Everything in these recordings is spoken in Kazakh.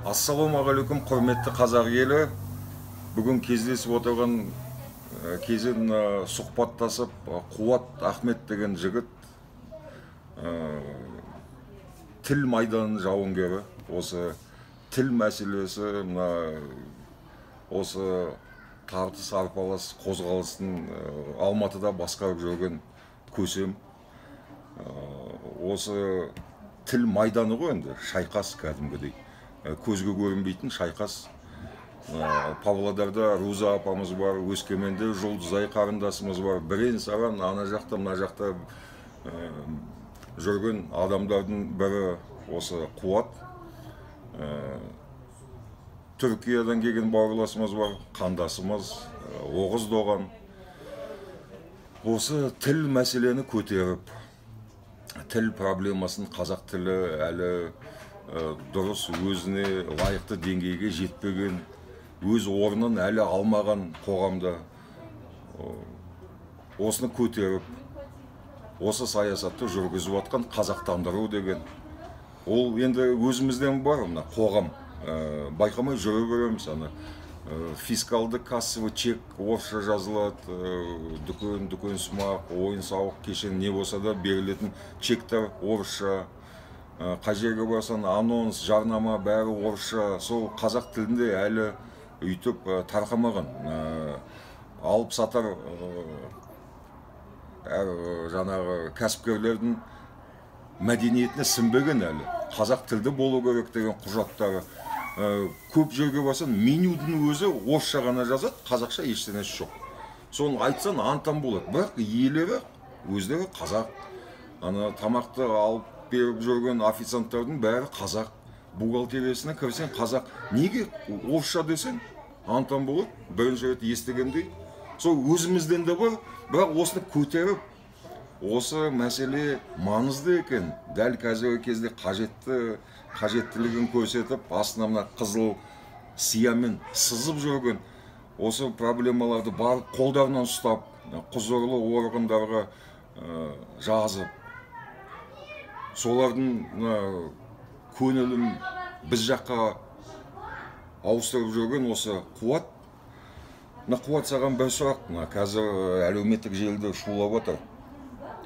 Ассалаумағалейкум, құрметті қазақ елі. Бүгін кездесіп отырған кезін сұхбаттасып, Қуат Ахмет деген жігіт, тіл майданының жауынгері. Осы тіл мәселесі, мына осы тартыс арпалыс қозғалысын Алматыда басқарып жүрген көсем. Осы тіл майданы ғой енді, шайқас кәдімгідей. Көзге көрінбейтін шайқас. Павлодарда Руза апамыз бар, Өскеменде Жұлдызай қарындасымыз бар. Бірен-саран ана жақта, мына жақта жүрген адамдардың бірі осы Қуат. Түркиядан келген бауырласымыз бар, қандасымыз Оғыз Доған. Осы тіл мәселені көтеріп, тіл проблемасын, қазақ тілі әлі дұрыс өзіне лайықты деңгейге жетпеген, өз орнын әлі алмаған қоғамда, осыны көтеріп, осы саясатты жүргізіп жатқан қазақтандыру деген. Ол енді өзімізден бар, мына қоғам байқамай жүре береміз. Ана фискалды кассовый чек орысша жазылады, дүкен, дүкен сымақ, ойын сауық кешен не болса да берілетін чектер орысша. Қай жерге барсаң, анонс, жарнама бәрі орысша. Сол қазақ тілінде әлі үйтіп тарқамаған. Алып сатар жаңағы кәсіпкерлердің мәдениетіне сіңбеген әлі. Қазақ тілді болу керек деген құжаттары. Көп жерге барсаң, менюдің өзі орысша ғана жазады, қазақша ештеңесі жоқ. Соны айтсаң, антам болады. Бірақ иелері өздері қазақ. Ана тамақты алып беріп жүрген официанттардың бәрі қазақ. Бухгалтериясына кірсең қазақ. Неге орысша десең, антам болады, бірінші рет естігендей. Сол өзімізден де бар, бірақ осыны көтеріп, осы мәселе маңызды екен. Дәл қазіргі кезде қажеттілігін көрсетіп, астына мына қызыл сиямен сызып жүрген осы проблемаларды барып қолдарынан ұстап, құзырлы органдарға жазып, солардың көңілін біз жаққа ауыстырып жүрген осы Қуат. Мына Қуат, саған бір сұрақ. Мына қазір әлеуметтік желіде шулап отыр.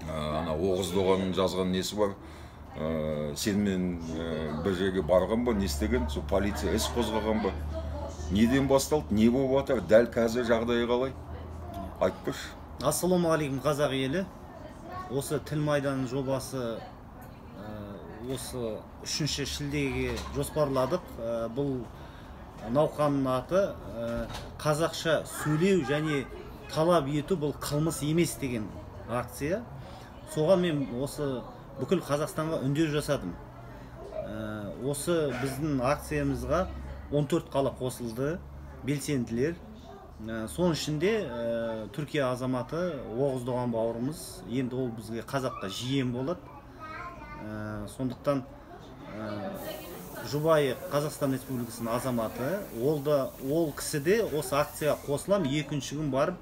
Ана Оғыз Доғанның жазған несі бар? Сенімен бір жерге барған ба, не істеген? Сол полиция іс қозғаған ба? Неден басталды, не болып жатыр? Дәл қазір жағдайы қалай? Айтып берші. Ассалаумағалейкум, қазақ елі. Осы тіл майданы жобасы осы 3 шілдеге жоспарладық. Бұл науқанның аты қазақша сөйлеу және талап ету бұл қылмыс емес деген акция. Соған мен осы бүкіл Қазақстанға үндеу жасадым. Осы біздің акциямызға 14 қала қосылды, белсенділер. Соның ішінде Түркия азаматы Оғыз Доған бауырымыз, енді ол бізге қазаққа жиен болады. Сондықтан жұбайы Қазақстан Республикасының азаматы, ол кісі де осы акцияға қосылам. Екінші күн барып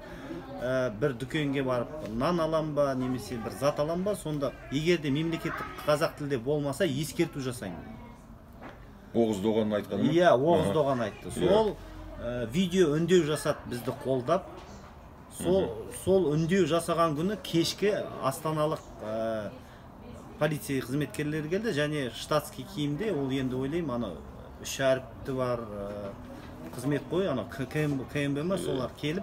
бір дүкенге барып нан алам ба, немесе бір зат алам ба, сонда егер де мемлекеттік қазақ тілде болмаса, ескерту жасаймын. Оғыз Доғанның айтқаны ма? Иә, Оғыз Доған айтты. Сол видео үндеу жасады бізді қолдап. Сол үндеу жасаған күні кешкі астаналық полиция қызметкерлері келді және штатский киімде, ол енді ойлаймын, ана үш әріпті бар қызмет қой, ана КМБ ма, солар келіп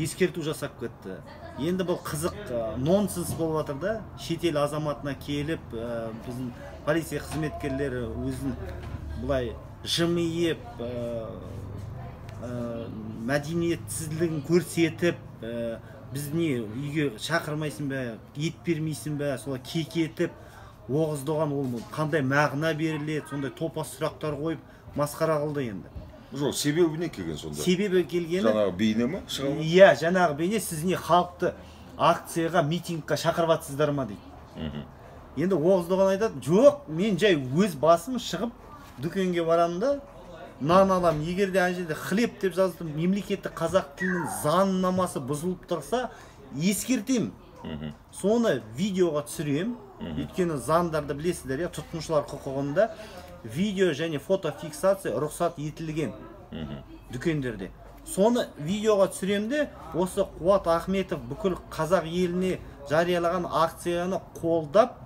ескерту жасап кетті. Енді бұл қызық нонсенс болып жатыр да, шетел азаматына келіп біздің полиция қызметкерлері өзін былай жымиып, мәдениетсіздігін көрсетіп, біз не үйге шақырмайсың ба, ет бермейсің ба, солай кекетіп, Оғыз Доған ол қандай мағына беріледі, сондай топас сұрақтар қойып масқара қылды енді. Жоқ, себебі не келген сонда? Себебі келгені жаңағы бейне ма? Шыға ма? Иә, жаңағы бейне, сіз не халықты акцияға, митингқа шақырып жатсыздар ма дейді. Енді Оғыз Доған айтады, жоқ, мен жай өз басым шығып дүкенге барамын да нан аламын. Егер де ана жерде хлеб деп жазылып, мемлекеттік қазақ тілінің заңнамасы бұзылып тұрса, ескертемін. Соны видеоға түсіремін. Өйткені заңдарды білесіздер, иә, тұтынушылар құқығында Видео және фотофиксация рұқсат етілген дүкендерде. Соны видеоға түсіремін де, осы Қуат Ахметов бүкіл қазақ еліне жариялаған акцияны қолдап,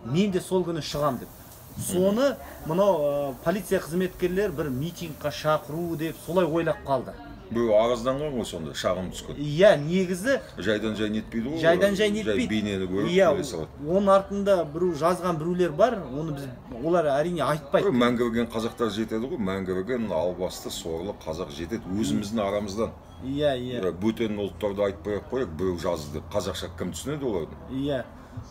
мен де сол күні шығам деп. Соны мынау полиция қызметкерлері бір митингқа шақыру деп солай ойлап қалды. Біреу арызданған ғой сонда, шағым түскен. Иә, негізі жайдан жай нетпейді ғой. Жайдан жай нетпейді. Жай бейнені көріп иә, келе салады. Оның артында біреу жазған біреулер бар, оны біз олар әрине айтпайды. Мәңгірген қазақтар жетеді ғой, мәңгірген албасты сорлы қазақ жетеді өзіміздің арамыздан. Иә, иә. Бөтен ұлттарды айтпай ақ қояйық, біреу жазды деп. Қазақша кім түсінеді оларды? Иә.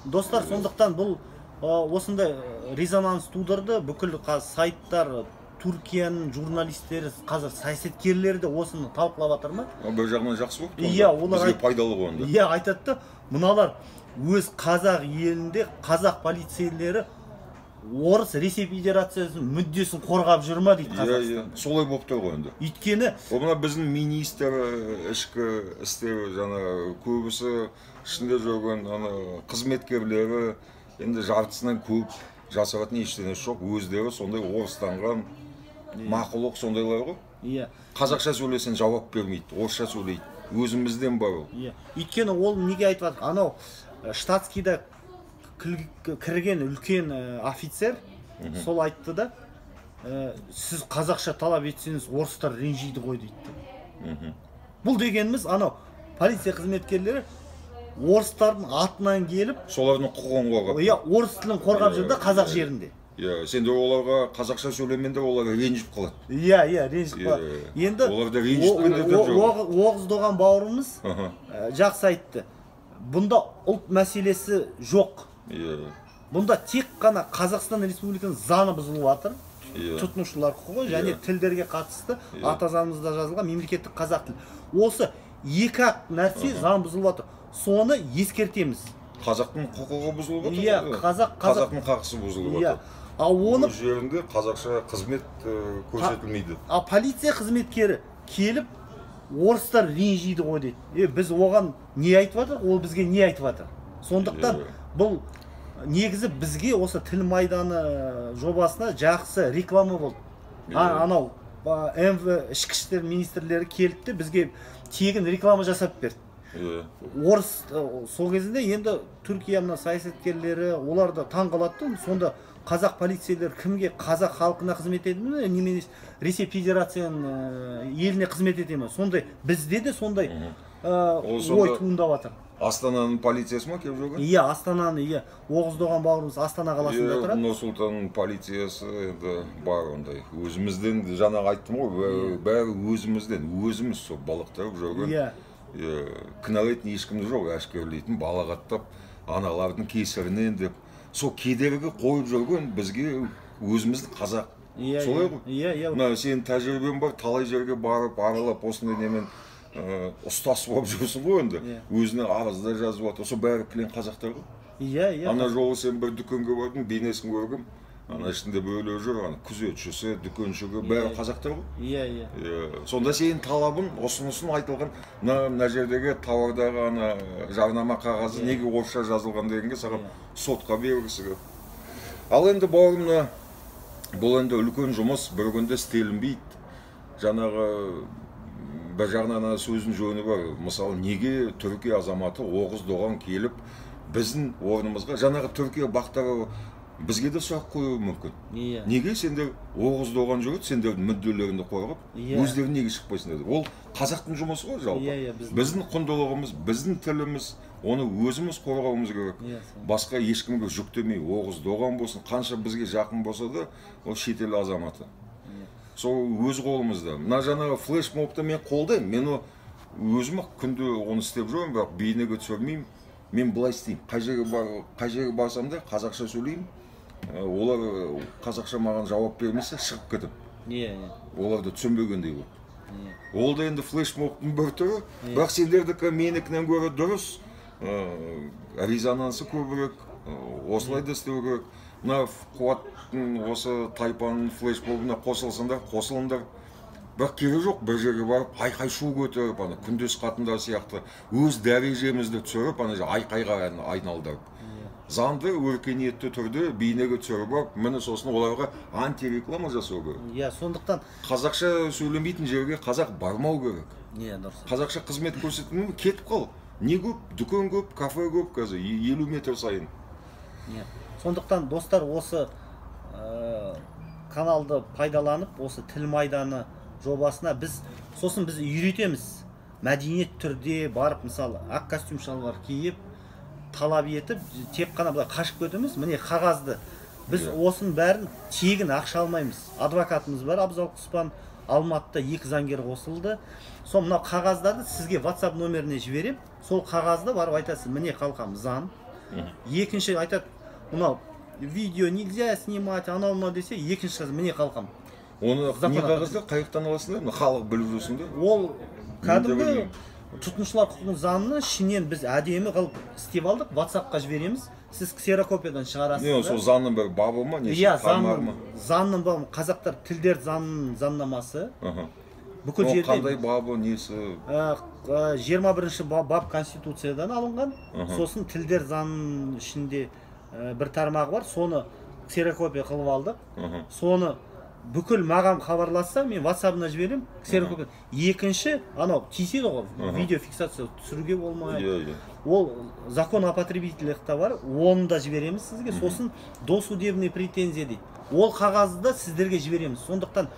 Достар, сондықтан бұл осындай резонанс тудырды. Бүкіл сайттар, Түркияның журналистері, қазір саясаткерлері де осыны талқылап жатыр ма? Бір жағынан жақсы болып тұр. Иә, олар бізге пайдалы ғой онда. Иә, айтады да, мыналар өз қазақ елінде қазақ полицейлері орыс Ресей Федерациясының мүддесін қорғап жүр ма дейді Қазақстан. Иә, иә, солай болып тұр ғой енді. Өйткені ол мына біздің министр ішкі істер жаңа көбісі ішінде жүрген ана қызметкерлері енді жартысынан көп жасыратын ештеңесі жоқ, өздері сондай орыстанған мақұлық сондайлар ғой. Иә. Қазақша сөйлесең жауап бермейді, орысша сөйлейді. Өзімізден бар ол. Иә. Өйткені ол неге айтып жатыр? Анау штатскийда кірген үлкен офицер сол айтты да, сіз қазақша талап етсеңіз орыстар ренжиді ғой дейді. Бұл дегеніміз анау полиция қызметкерлері орыстардың атынан келіп солардың құқығын қорғап. Иә, орыс тілін қорғап жүр да қазақ жерінде. Иә, сендер оларға қазақша сөйлемеңдер, олар ренжіп қалады. Иә, иә, ренжіп қалады. Енді олар да ренжіткендер де жоқ. Оғыз Доған бауырымыз жақсы айтты. Бұнда ұлт мәселесі жоқ. Иә. Бұнда тек қана Қазақстан Республикасының заңы бұзылып жатыр. Тұтынушылар құқығы және тілдерге қатысты ата заңымызда жазылған мемлекеттік қазақ тілі. Осы екі ақ нәрсе заң бұзылып жатыр. Соны ескертеміз. Қазақтың құқығы бұзылып жатыр. Иә, қазақтың қақысы бұзылып жатыр. Ал оны жерінде қазақша қызмет көрсетілмейді. Ал полиция қызметкері келіп орыстар ренжиді ғой дейді. Біз оған не айтып жатыр, ол бізге не айтып жатыр. Сондықтан бұл негізі бізге осы тіл майданы жобасына жақсы реклама болды. Анау МВ ішкі істер министрлері келіп те бізге тегін реклама жасап берді. Орыс сол кезінде енді Түркия мына саясаткерлері олар да таң қалады. Сонда қазақ полицейлері кімге, қазақ халқына қызмет етеді ме, немесе Ресей Федерацияның еліне қызмет ете ме? Сондай бізде де сондай ой туындап жатыр. Астананың полициясы ма келіп жүрген? Иә, Астананы, иә. Оғыз Доған бауырымыз Астана қаласында тұрады. Нұр Сұлтанның полициясы енді бар ондай. Өзімізден жаңағы айттым ғой, бәрі өзімізден, өзіміз сол балықтырып жүрген. Иә. Кінәлайтын ешкімді жоқ, әшкерелейтін, балағаттап, аналардың кесірінен деп. Сол кедергі қойып жүрген бізге өзіміздің қазақ. Солай ғой? Иә, иә. Мына сенің тәжірибең бар, талай жерге барып, аралап, осындай немен ұстаз болып жүрсің ғой енді. Өзіне арыздар жазып жатыр. Сол бәрі кілең қазақтар ғой. Иә, иә. Ана жолы сен бір дүкенге бардың, бейнесін көргім. Ана ішінде біреулер жүр, ана күзетшісі, дүкеншігі, бәрі қазақтар ғой. Иә, иә. Сонда сенің талабың, ұсынысың айтылған, мына жердегі тауардағы ана жарнама қағазы неге орысша жазылған дегенге саған сотқа бергісі келіп. Ал енді бауырым, мына бұл енді үлкен жұмыс, бір күнде істелінбейді. Жаңағы бір жағынан ана сөздің жөні бар. Мысалы, неге Түркия азаматы Оғыз Доған келіп біздің орнымызға, жаңағы Түркия бақтары бізге де сұрақ қоюы мүмкін. Неге сендер Оғыз Доған жүреді, сендердің мүдделеріңді қорғап, өздері неге шықпайсыңдар? Ол қазақтың жұмысы ғой жалпы. Біздің құндылығымыз, біздің тіліміз, оны өзіміз қорғауымыз керек. Басқа ешкімге жүктемей, Оғыз Доған болсын, қанша бізге жақын болса да, ол шетел азаматы. Сол өз қолымызда. Мына жаңағы флешмобты мен қолдаймын. Мен өзім күнде оны істеп жүрмін, бірақ бейнеге түсірмеймін. Мен былай істеймін. Қай жерге барсам да қазақша сөйлеймін. Олар қазақша маған жауап бермесе шығып кетіп. Олар да түсінбегендей болып. Ол да енді флешмобтың бір түрі, бірақ сендердікі менікінен гөрі дұрыс, резонансы көбірек, осылай да істеу керек. Мына Қуаттың осы тайпаның флешмобына қосылсаңдар, қосылыңдар. Бірақ керегі жоқ, бір жерге барып айқай шу көтеріп, ана күндес қатындар сияқты өз дәрежемізді түсіріп, ана айқайға айналдырып. Заңды өркениетті түрде бейнеге түсіріп алып, міне сосын оларға антиреклама жасау керек. Иә, сондықтан қазақша сөйлемейтін жерге қазақ бармау керек. Иә, дұрыс. Қазақша қызмет көрсетмеу, кетіп қал. Не көп, дүкен көп, кафе көп қазір, 50 метр сайын. Иә. Сондықтан достар, осы каналды пайдаланып, осы Тіл майданы жобасына біз сосын біз үйретеміз. Мәдениет түрде барып, мысалы, ақ костюм шалбар киіп, талап етіп, тек қана былай қашып кетеміз. Міне қағазды. Біз осының бәрін тегін ақша алмаймыз. Адвокатымыз бар, Абзал Құспан, Алматыда 2 заңгер қосылды. Сол мынау қағаздарды сізге WhatsApp номеріне жіберем. Сол қағазды барып айтасыз, міне қалқам заң. Екінші айтады, мынау видео нельзя снимать, анау мынау десе, екінші қағаз, міне қалқам. Оны не қағазды қай жақтан аласыңдар? Мына халық біліп жүрсін де. Ол кәдімгі тұтынушылар құқығының заңını ішінен біз әдемі қылып істеп алдық, WhatsApp-қа жібереміз. Сіз ксерокопиядан шығарасыз. Не, сол заңның бір бабы ма, несі? Иә, заңның бабы, қазақтар тілдер заңының заңнамасы. Бүкіл жерде қандай бабы, несі? 21-ші бап Конституциядан алынған. Сосын тілдер заңының ішінде бір тармағы бар, соны ксерокопия қылып алдық. Соны бүкіл маған хабарласса, мен WhatsApp-ына жіберемін, ксерокопия. Екінші, анау тиіседі ғой, видеофиксация түсіруге болмайды. Ол закон о потребителях та бар, оны да жібереміз сізге. Сосын досудебный претензия дейді. Ол қағазды да сіздерге жібереміз. Сондықтан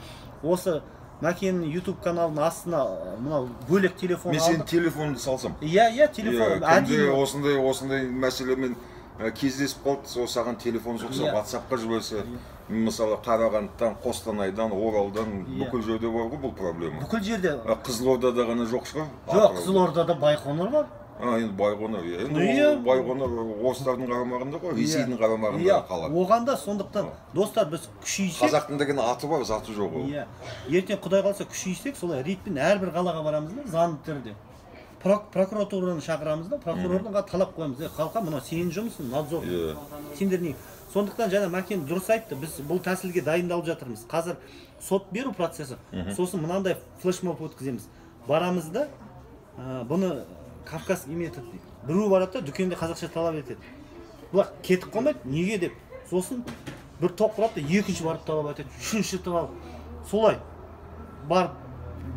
осы Мәкеннің YouTube каналының астына мынау бөлек телефон алдық. Мен сенің телефоныңды салсам. Иә, иә, телефон. Кімде осындай мәселемен кездесіп қалды, сол саған телефон соқса, WhatsApp-қа жіберсе, мысалы Қарағандыдан, Қостанайдан, Оралдан, бүкіл жерде бар ғой бұл проблема. Бүкіл жерде. Қызылордада ғана жоқ шығар? Жоқ, Қызылордада Байқоңыр бар. Енді Байқоңыр, енді ол Байқоңыр орыстардың қарамағында ғой, Ресейдің қарамағында қалады. Оған да сондықтан, достар, біз күшейсек. Қазақтың деген аты бар, заты жоқ ол. Иә. Ертең Құдай қаласа күшейсек, солай рейдпен әрбір қалаға барамыз да, заңды түрде. Прокуратураны шақырамыз да, прокурордың талап қоямыз. Халыққа мынау сенің жұмысың, надзор. Сендер не? Сондықтан жаңа Мәкен дұрыс айтты, біз бұл тәсілге дайындалып жатырмыз. Қазір сот беру процесі, сосын мынандай флешмоб өткіземіз. Барамыз да, бұны кавказский метод дейді. Біреу барады да, дүкенде қазақша талап етеді. Бұлар кетіп қалмайды, неге деп. Сосын бір топ құрады да, екінші барып талап етеді, үшінші талап. Солай барып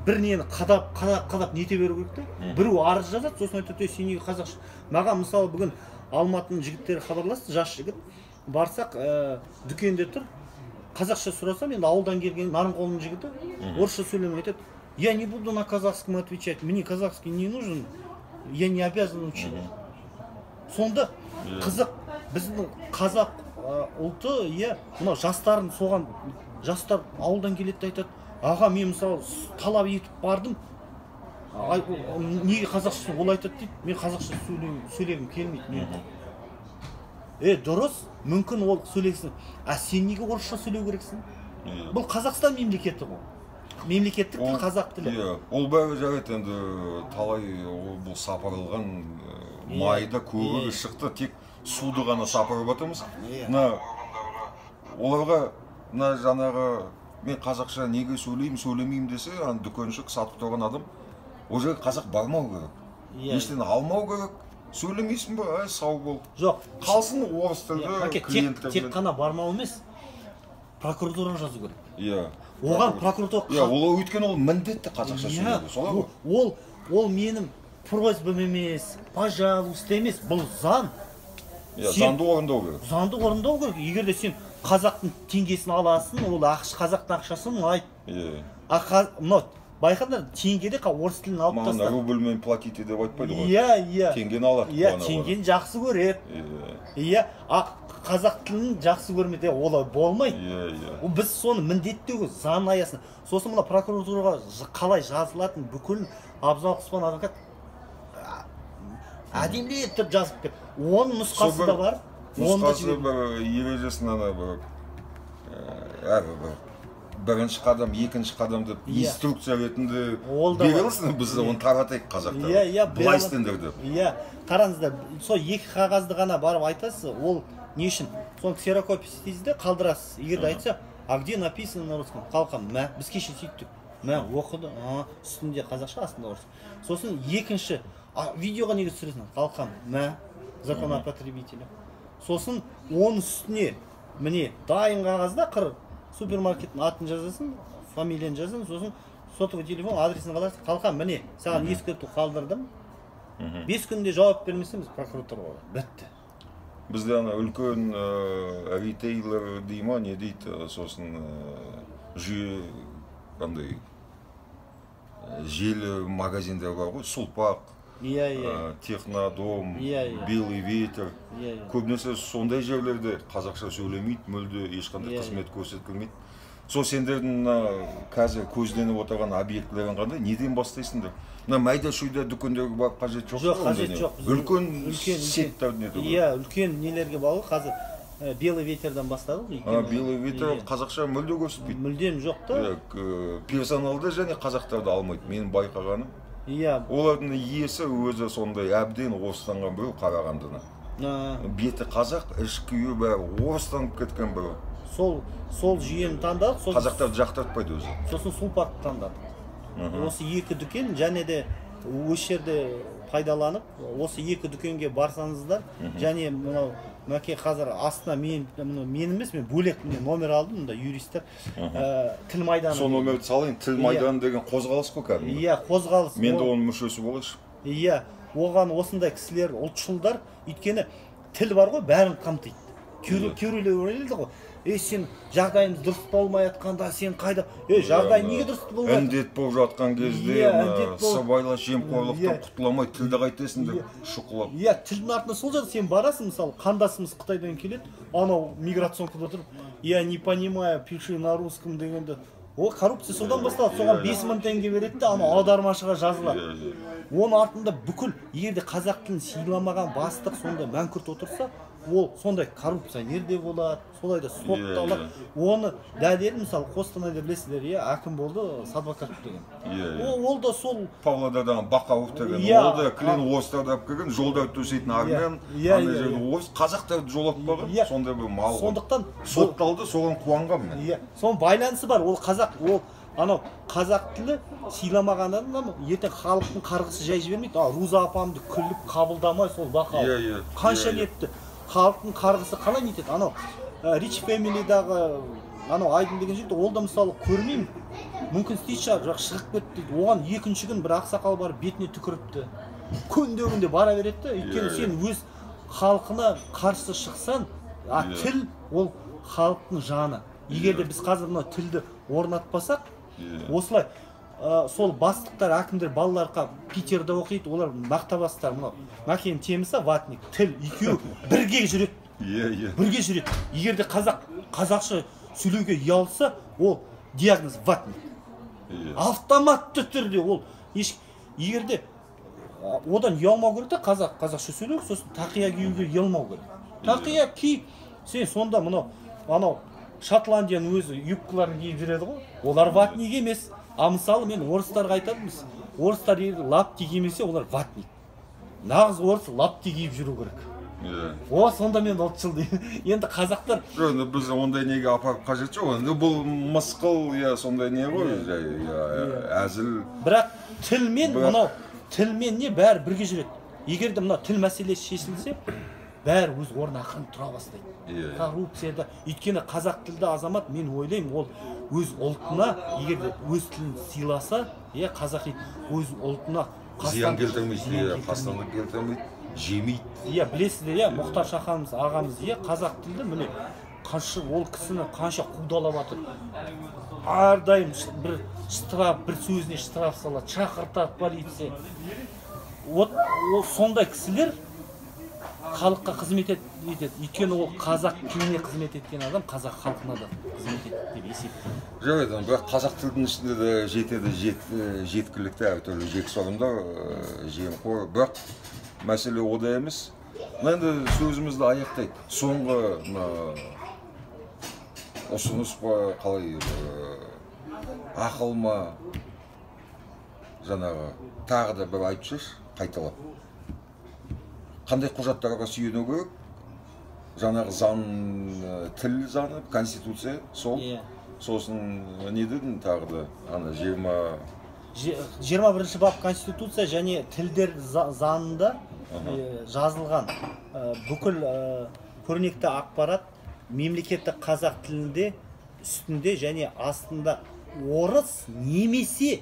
бір нені қадап, қадап, қадап нете беру керек те. Біреу арыз жазады, сосын айтады, сен неге қазақша? Маған мысалы бүгін Алматының жігіттері хабарласты, жас жігіт. Барсақ, дүкенде тұр, қазақша сұрасам, енді ауылдан келген Нарынқолдың жігіті, орысша сөйлемей айтады, я не буду на казахском отвечать, мне казахский не нужен, я не обязан учить. Сонда қызық, біздің қазақ ұлты, иә, мынау жастарын соған, жастар ауылдан келеді де айтады, аға, мен мысалы талап етіп бардым, неге қазақша, ол айтады дейді, мен қазақша сөйлегім келмейді. Мен. Дұрыс, мүмкін ол сөйлесін. А сен неге орысша сөйлеу керексің? Бұл Қазақстан мемлекеті ғой. Мемлекеттік тіл қазақ тілі. Ол бәрі жарайды, енді талай бұл сапырылған майда көбігі шықты, тек суды ғана сапырып отырмыз. Мына оларға мына жаңағы мен қазақша неге сөйлеймін, сөйлемеймін десе, ана дүкеншік сатып тұрған адам, ол жерге қазақ бармау керек. Ештеңе алмау керек. Сөйлемейсің бе? Ай, сау бол. Жоқ. Қалсын орыс тілді клиенттермен. Тек қана бармау емес, прокуратураға жазу керек. Иә. Оған прокуратура. Иә, ол өйткені ол міндетті қазақша сөйлеуге, солай ғой? Ол менің просьбам емес, пожалуйста емес, бұл заң. Иә, заңды орындау керек. Заңды орындау керек. Егер де сен қазақтың теңгесін аласың, ол қазақтың ақшасын айт. Иә. Мынау байқадыңдар, теңгеде орыс тілін алып тастады. Маған рубльмен платите деп айтпайды ғой. Иә, иә. Теңгені алады. Иә, теңгені жақсы көреді. Иә, қазақ тілін жақсы көрмейді, олай болмайды. Иә, иә. Біз соны міндеттеу заң аясында. Сосын мына прокуратураға қалай жазылатын бүкіл Абзал Құспан адвокат әдемілеп тұрып жазып берді. Оның нұсқасы да бар. Нұсқасы бір ережесін ана бір әрбір бірінші қадам, екінші қадам деп инструкция ретінде бере аласың, біз оны таратайық қазақтарға. Иә, иә, былай істеңдер деп. Иә, қараңыздар, сол екі қағазды ғана барып айтасыз, ол не үшін? Соны ксерокопия істейсіз де қалдырасыз. Егер де айтса, а где написано на русском? Қалқам, мә, біз кеше сөйттік. Мә, оқыды, үстінде қазақша, астында орыс. Сосын екінші, видеоға неге түсіресің? Қалқам, мә, закон о потребителях. Сосын оның үстіне міне дайын қағазда қыр супермаркеттің атын жазасың, фамилияны жазасың, сосын сотовый телефон адресін қаласың. Қалқа, міне саған ескерту қалдырдым. 5 күнде жауап бермесем, біз прокуратураға барамыз. Бітті. Бізде ана үлкен ритейлер дей ма, не дейді, сосын жүйе қандай желі магазиндер бар ғой, Сулпақ, иә иә Технодом, Иә, иә. Белый ветер. иә иә Көбінесе сондай жерлерде қазақша сөйлемейді мүлде, ешқандай Иә, қызмет көрсетілмейді. Сол сендердің мына қазір көзделіп отырған объектілерің қандай, неден бастайсыңдар? Мына майда шүйде дүкендерге барып қажет жоқ Жоқ, қой онда қажет не? жоқ. Үлкен Үлкен. сеттер не керек? Иә, үлкен нелерге бару қазір Белый ветерден бастадық. Өйткені Белый ветер иә, қазақша мүлде көрсетпейді. Мүлдем жоқ та. Иә, персоналды және қазақтарды алмайды, менің байқағаным. Олардың иесі өзі сондай әбден орыстанған біреу, Қарағандыны. Беті қазақ, іш күйі бәрі орыстанып кеткен біреу. Сол жүйені таңдадық, сосын Қазақтарды жақтыртпайды өзі. Сосын Сулпақты таңдадық. Осы екі дүкен, және де осы жерде пайдаланып, осы екі дүкенге барсаңыздар, және мынау Мәке қазір астына мен, мынау мен емес, мен бөлек міне номер алдым, мында юристтер, тіл майданы. Сол номерді салайын, тіл майданы деген қозғалыс қой кәдімгі. Иә, қозғалыс. Мен де оның мүшесі болайыншы. Иә, оған осындай кісілер, ұлтшылдар, өйткені тіл бар ғой, бәрін қамтиды. Кейбіреулер ойлайды ғой, ей, сен жағдайымыз дұрыс болмай жатқанда сен қайда, ей, жағдай неге дұрыс болмай жатыр? Індет болып жатқан кезде, Иә, мына індет болып- сыбайлас жемқорлықтан құтыла алмай тілді қайтесің деп шұқылап. Иә, тілдің артында сол жатыр, сен барасың, мысалы, қандасымыз Қытайдан келеді, анау миграционкада отырып, я не понимаю, пиши на русском дегенде, о, коррупция содан басталады, соған 5000 теңге береді де, анау аудармашыға жазылады. Иә, иә. Оның артында бүкіл, егер де қазақ тілін сыйламаған бастық сондай мәңкүрт отырса, ол сондай коррупционер де болады, солай да сотталады. Оны дәлел, мысалы, Қостанайда білесіздер, иә, әкім болды Садвакасов деген. Иә, иә. Ол да сол Павлодардан Бақауов деген, ол да кілең орыстарды алып келген, жолдарды төсейтін армян, ана жерде орыс, қазақтарды жолатпаған, сондай бір мал ғой. Сондықтан Сотталды, соған қуанғанмын мен. Иә, соның байланысы бар. Ол қазақ, ол анау қазақ тілі сыйламаған адам ертең халықтың қарғысы жай жібермейді. Руза апамды күліп қабылдамай сол Бақауов. Иә, иә. Қанша Иә, иә. нетті? Халықтың қарғысы қалай нетеді? Анау Rich Family-дағы анау Айдын деген жігіт, ол да мысалы көрмеймін, мүмкін істейтін шығар, бірақ шығып кетті дейді. Оған екінші күн бір ақсақал барып бетіне түкіріпті. Күнде күнде бара береді де, өйткені сен өз халқына қарсы шықсаң, тіл ол халықтың жаны. Егер де біз қазір мына тілді орнатпасақ, осылай, сол бастықтар, әкімдер, балаларға Питерде оқиды, олар мақтабастар, мынау Мәкеннің темісі ватник, тіл екеуі бірге жүреді. Иә, иә. Бірге жүреді. Егер де қазақ қазақша сөйлеуге ұялса, ол диагноз ватник. Автоматты түрде ол еш, егер де одан ұялмау керек те, қазақ қазақша сөйлеу, сосын тақия киюге ұялмау керек. Тақия ки, сен сонда мынау анау Шотландияның өзі юбкаларын киіп жүреді ғой, олар ватник емес. А мысалы мен орыстарға айтатынбыз, орыстар егер лапти кимесе, олар ватник. Нағыз орыс лапти киіп жүру керек. О, сонда мен ұлтшыл деймін. Енді қазақтар Жоқ, енді біз ондай неге апарып қажет жоқ. Енді бұл мысқыл, иә, сондай не ғой, жай, иә, әзіл. Бірақ тілмен Бірақ мынау тілмен не бәрі бірге жүреді. Егер де мынау тіл мәселесі шешілсе, бәрі өз орнына ақырын тұра бастайды. Коррупцияда, өйткені қазақ тілді азамат, мен ойлаймын, ол өз ұлтына, егер де өз тілін сыйласа, иә, қазақи өз ұлтына Зиян қастандық келтірмейді, зиян иә, келтірмейді. қастандық келтірмейді, жемейді. Иә, білесіздер, иә, Мұхтар Шаханымыз ағамыз, иә, қазақ тілді міне қанша ол кісіні қанша қудалап жатыр. Әрдайым бір штраф, бір сөзіне штраф салады, шақыртады полиция. Вот ол сондай кісілер халыққа қызмет етеді. Өйткені ол қазақ тіліне қызмет еткен адам қазақ халқына да қызмет етеді деп есептеймін. Жоқ, енді бірақ қазақ тілінің ішінде де жетеді, жеткілікті әртүрлі жексұрындар, жемқор. Бірақ мәселе ода емес. Мына енді сөзімізді аяқтайық. Соңғы мына ұсыныс па, қалай, ақыл ма, жаңағы тағы да бір айтып жіберші, қайталап. Қандай құжаттарға сүйену керек? Жаңағы заң, тіл заңы, конституция, сол. Сосын не дедің тағы да? Ана жиырма 21 бап конституция және тілдер заңында, жазылған, бүкіл Көрнекті ақпарат мемлекеттік қазақ тілінде үстінде және астында орыс немесе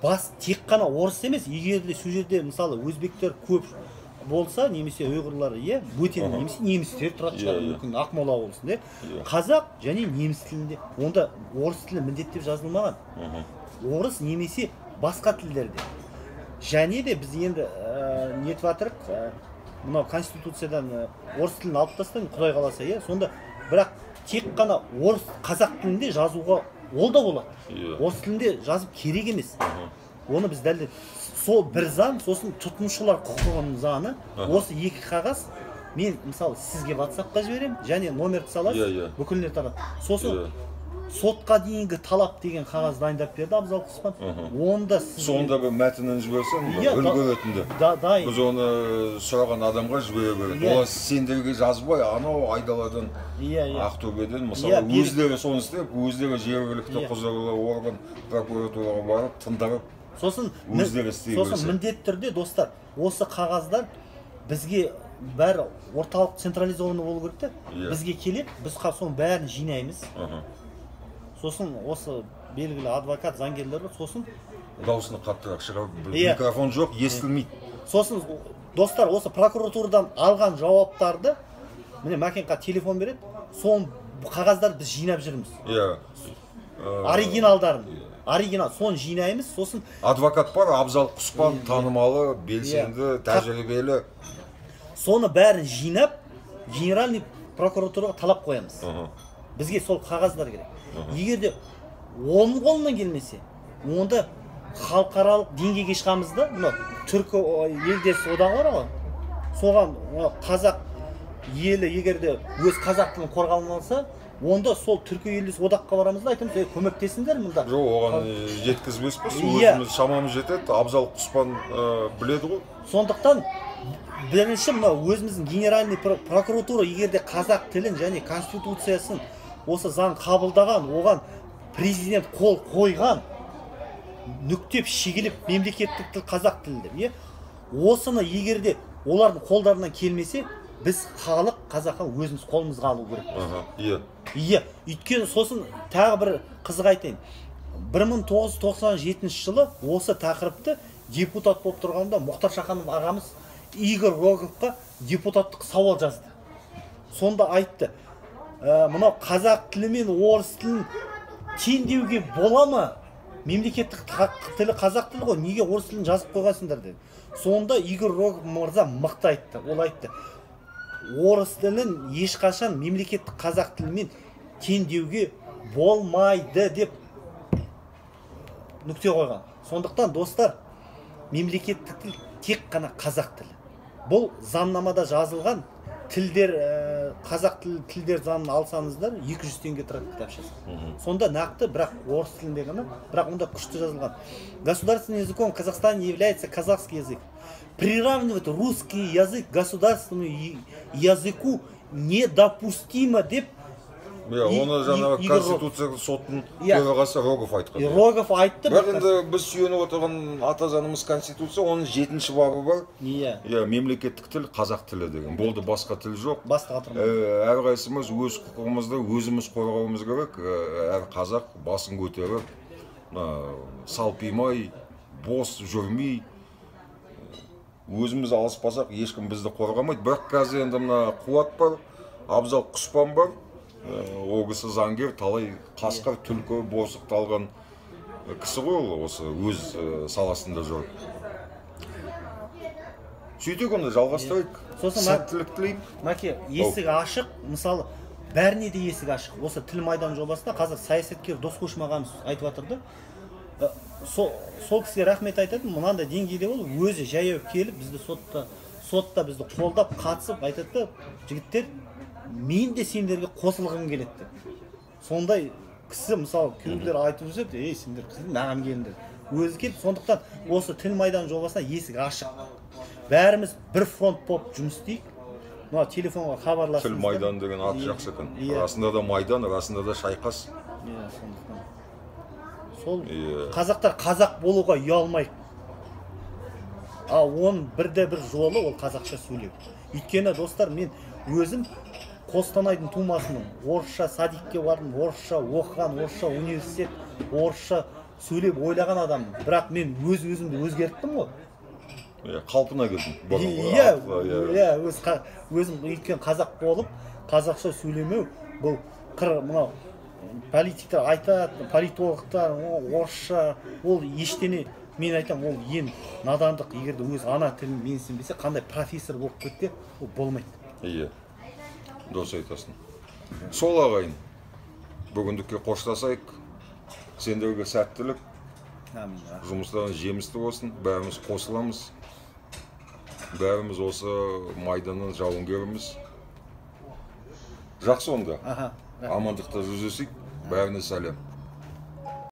бас тек қана орыс емес, егер де сол жерде мысалы өзбектер көп болса немесе ұйғырлар, иә, бөтен немесе немістер тұратын шығар, мүмкін Ақмола облысында, қазақ және неміс тілінде, онда орыс тілі міндеттеп жазылмаған. Орыс немесе басқа тілдерде. Және де біз енді нетіп жатырық, мынау конституциядан орыс тілін алып тастаймын, Құдай қаласа, иә, сонда бірақ тек қана орыс қазақ тілінде жазуға ол да болады. Орыс тілінде жазып керек емес. Оны біз дәлелдеп, сол бір заң, сосын тұтынушылар құқығының заңы, осы екі қағаз мен мысалы сізге WhatsApp-қа жіберемін және номерді саласыз, бүкіліне тарат. Сосын сотқа дейінгі талап деген қағаз дайындап берді Абзал Құспан. Онда сізге сонда бір мәтінін жіберсең, үлгі ретінде. Біз оны сұраған адамға жібере береді. Олар сендерге жазбай, анау айдаладан, Ақтөбеден, мысалы, өздері соны істеп, өздері жергілікті құзырлы орган прокуратураға барып, тындырып, сосын өздері істей берсе. Сосын міндетті түрде, достар, осы қағаздар бізге бәрі орталық централизованный болу керек те. Бізге келеді, біз соның бәрін жинаймыз. Сосын осы белгілі адвокат, заңгерлер бар, сосын дауысını қаттырақ шығарып, микрофон жоқ, естілмейді. Сосын достар, осы прокуратурадан алған жауаптарды міне Мәкенға телефон береді, соның қағаздарды біз жинап жүрміз. Оригиналдарын. Оригинал, соны жинаймыз, сосын адвокат бар, Абзал Құспан, танымалы, белсенді, тәжірибелі. Соны бәрін жинап, генеральный прокуратураға талап қоямыз. Бізге сол қағаздар керек. Егер де оның қолынан келмесе, онда халықаралық деңгейге шығамыз да, мына түркі елдес одағы бар ғой, соған қазақ елі егер де өз қазақ тілін қорғалмаса, онда сол түркі елдес одаққа барамыз да айтамыз, көмектесіңдер мында. Жоқ, оған жеткізбеспіз, өзіміз шамамыз жетеді, Абзал Құспан біледі ғой. Сондықтан бірінші мына өзіміздің генеральный прокуратура егер де қазақ тілін және конституциясын осы заң қабылдаған, оған президент қол қойған, нүктеп шегелеп мемлекеттік тіл қазақ тілі деп, иә? Осыны егер де олардың қолдарынан келмесе, біз халық қазаққа өзіміз қолымызға алу керекпіз. Иә, өйткені сосын тағы бір қызық айтайын. 1997 жылы осы тақырыпты депутат болып тұрғанда Мұхтар Шаханов ағамыз Игорь Роговқа депутаттық сауал жазды. Сонда айтты, мынау қазақ тілі мен орыс тілін теңдеуге бола ма? Мемлекеттік тілі қазақ тілі ғой, неге орыс тілін жазып қойғансыңдар деді. Сонда Игорь Рогов мырза мықты айтты. Ол айтты, орыс тілін ешқашан мемлекеттік қазақ тілімен теңдеуге болмайды деп нүкте қойған. Сондықтан, достар, мемлекеттік тіл тек қана қазақ тілі. Бұл заңнамада жазылған тілдер, қазақ тілі тілдер заңын алсаңыздар 200 теңге тұрады кітапшасы. Сонда нақты, бірақ орыс тілінде ғана, бірақ онда күшті жазылған. Государственным языком в Казахстане является казахский язык. Приравнивать русский язык к государственному языку недопустимо деп. Оны жаңағы Конституция сотының төрағасы Рогов айтқан. Рогов айтты. Бірақ енді біз сүйеніп отырған ата заңымыз Конституция, оның 7-ші бабы бар. Иә, мемлекеттік тіл қазақ тілі деген. Болды, басқа тіл жоқ. Басқа отырмайды. Әрқайсымыз өз құқығымызды өзіміз қорғауымыз керек. Әр қазақ басын көтеріп, салпимай, бос жүрмей, өзіміз алыспасақ ешкім бізді қорғамайды. Бірақ қазір енді мына Қуат бар, Абзал Құспан бар. Ол кісі заңгер, талай қасқыр, түлкі, борсықты алған кісі ғой ол, осы өз саласында жүр. Сөйтек онда, жалғастырайық. Сәттілік тілеймін. Мәке, есік ашық, мысалы, бәріне де есік ашық. Осы тіл майдан жобасында қазір саясаткер Дос Көшім ағамыз айтып жатыр да. Сол кісіге рахмет айтатын, мынандай деңгейде ол өзі жаяу келіп бізді сотта бізді қолдап, қатысып айтады да, жігіттер, мен де сендерге қосылғым келеді деп. Сондай кісі, мысалы, кейбіреулер айтып жүреді, ей, сендер маған келіңдер. Өзі келіп, сондықтан осы тіл майдан жобасына есік ашық. Бәріміз бір фронт болып жұмыс істейік. Мына телефонға хабарласыңыздар. Тіл майдан деген аты жақсы екен. Расында да майдан, расында да шайқас. Иә, сондықтан. Сол қазақтар қазақ болуға ұялмайық. Ал оның бірде бір жолы ол қазақша сөйлеу. Өйткені, достар, мен Өзім Қостанайдың тумасымын, орысша садикке бардым, орысша оқыған, орысша университет, орысша сөйлеп ойлаған адаммын. Бірақ мен өз өзімді өзгерттім ғой. Иә, қалпына келдім. Иә, иә, өзім өйткені қазақ болып, қазақша сөйлемеу бұл қыр. Мынау политиктер айтады, политологтар, орысша ол ештеңе. Мен айтамын, ол ең надандық. Егер де өз ана тілін менсінбесе, қандай профессор болып кетсе, ол болмайды. Иә, дұрыс айтасың. Сол, ағайын, бүгіндікке қоштасайық. Сендерге сәттілік. Әмин. Жұмыстарыңыз жемісті болсын. Бәріміз қосыламыз, бәріміз осы майданның жауынгеріміз. Жақсы онда. Аха. Амандықта жүздесейік. Бәріне сәлем.